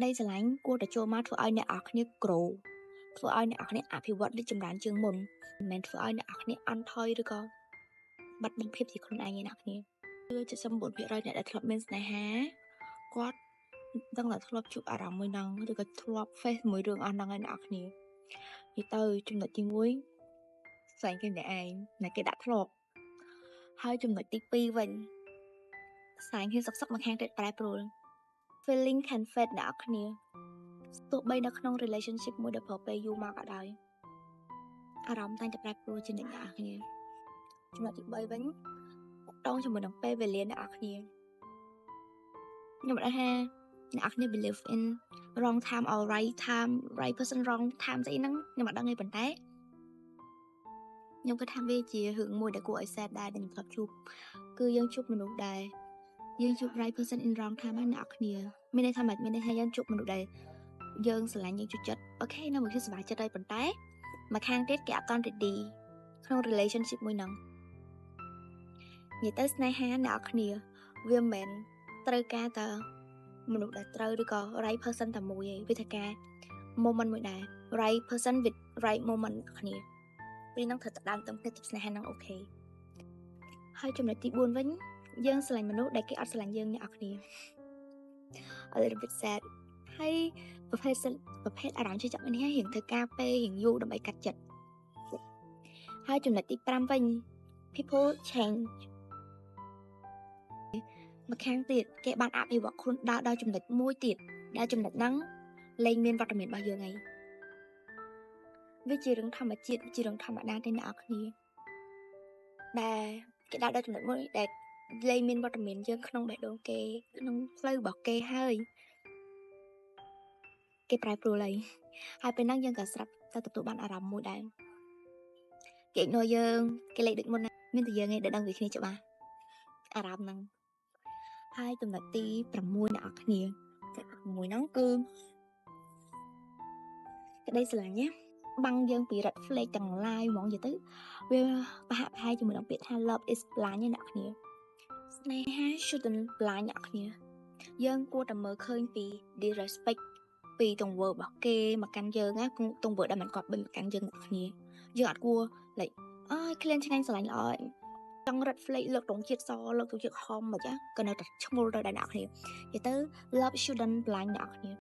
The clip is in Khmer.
ក្តីស្រឡាញ់គួរតែចូលមកធ្វើឲ្យអ្នកនរគ្នា grow ធ្វើឲ្យអ្នកនរគ្នាអភិវឌ្ឍរីកចម្រើនជាងមុនមិនមែនធ្វើឲ្យអ្នកនរគ្នាអន់ថយឬក៏បាត់បង់ភាពជាខ្លួនឯងទេអ្នកនរគ្នាគឺ79%អ្នកដែលធ្លាប់មានស្នេហាគាត់ដឹងតែធ្លាប់ជួបអារម្មណ៍មួយហ្នឹងឬក៏ធ្លាប់ face មួយរឿងអស់ហ្នឹងហើយអ្នកនរគ្នានិយាយទៅចំណុចទី1ស្រឡាញ់គេម្នាក់ឯងណាគេដាក់ធ្លាប់ហើយចំណុចទី2វិញស្រឡាញ់គ្នាសុកសុកមកខាងទៀតប្រែប្រួល feeling can fade អ្នកនរគ្នាទោះបីនៅក្នុង relationship មួយដែលប្រើពេលយូរមកក៏ដោយអារម្មណ៍តែងតែប្រែប្រួលជានិច្ចអ្នកនរគ្នាចំណុចទី3វិញតងជាមួយនឹងពេលវេលាអ្នកនរគ្នាខ្ញុំមិនដឹងថាអ្នកនរគ្នា believe in wrong time or right time, right person, wrong time ស្អីហ្នឹងខ្ញុំអត់ដឹងទេប៉ុន្តែខ្ញុំគិតថាវាជារឿងមួយដែលគួរឲ្យ sad ដែរដែលខ្ញុំធ្លាប់ជួបគឺយើងជួបមនុស្សដែលយើងជួប right person in wrong time ហ្នឹងអ្នកនរគ្នាមានន័យថាម៉េចមានន័យថាយើងជួបមនុស្សដែលយើងស្រឡាញ់យើងចូលចិត្ត okay នៅមួយគឺសប្បាយចិត្តហើយប៉ុន្តែមួយខាងទៀតគេអត់ទាន់ ready ក្នុង relationship មួយហ្នឹងនិយាយទៅស្នេហាអ្នកនរគ្នាវាមិនមែនត្រូវការតើមនុស្សដែលត្រូវឬក៏ right person តែមួយឯងវាត្រូវការ moment មួយដែរ right person with right moment អ្នកគ្នាពេលហ្នឹងត្រូវតែដើមទៅគ្នាស្នេហាហ្នឹង okay ហើយចំណុចទី4វិញយើងស្រឡាញ់មនុស្សដែលគេអត់ស្រឡាញ់យើងអ្នកនរគ្នា a little bit sad ហើយប្រភេទប្រភេទអារម្មណ៍ជឿចាប់នេះរៀងធ្វើការពេលរៀងយូរដើម្បីកាត់ចិត្តហើយចំណុចទី5វិញ people change ម្ខាងទៀតគេបានអភិវឌ្ឍខ្លួនដើរដល់ចំណុចមួយទៀតដែលចំណុចហ្នឹងលែងមានវត្តមានរបស់យើងឯងវាជារឿងធម្មជាតិវាជារឿងធម្មតាទេអ្នកនរគ្នាដែលគេដើរដល់ចំណុចមួយដែលលែងមានវត្តមានយើងក្នុងបេះដូងគេក្នុងផ្លូវរបស់គេហើយគេប្រែប្រួលហើយហើយពេលហ្នឹងយើងក៏ស្រាប់តែទទួលបានអារម្មណ៍មួយដែរគេ ignore យើងគេលេខដូចមុនណាមានតែយើងឯងដែលដឹងពីគ្នាច្បាស់អារម្មណ៍ហ្នឹងហើយចំណុចទី6អ្នកនរគ្នា6ហ្នឹងគឺក្តីស្រឡាញ់ណាបាំងយើងពី red flag ទាំងឡាយហ្មងនិយាយទៅវាប្រហាក់ប្រហែលជាមួយនឹងពាក្យថា love is blind ណាអ្នកគ្នាស្នេហា shouldn't blind អ្នកគ្នាយើងគួរតែមើលឃើញពី disrespect ពីទង្វើរបស់គេមកកាន់យើងណាទង្វើដែលមិនគប្បីមកកាន់យើងអ្នកគ្នាយើងអត់គួរ like អើយក្លៀនឆ្ងាញ់ស្រឡាញ់ល្អចង់ red flag លើកទង់ជាតិសលើកទង់ជាតិក្រហមមកចាក៏នៅតែឈ្មោលទៅដែរអ្នកគ្នានិយាយទៅ love shouldn't blind អ្នកគ្នា។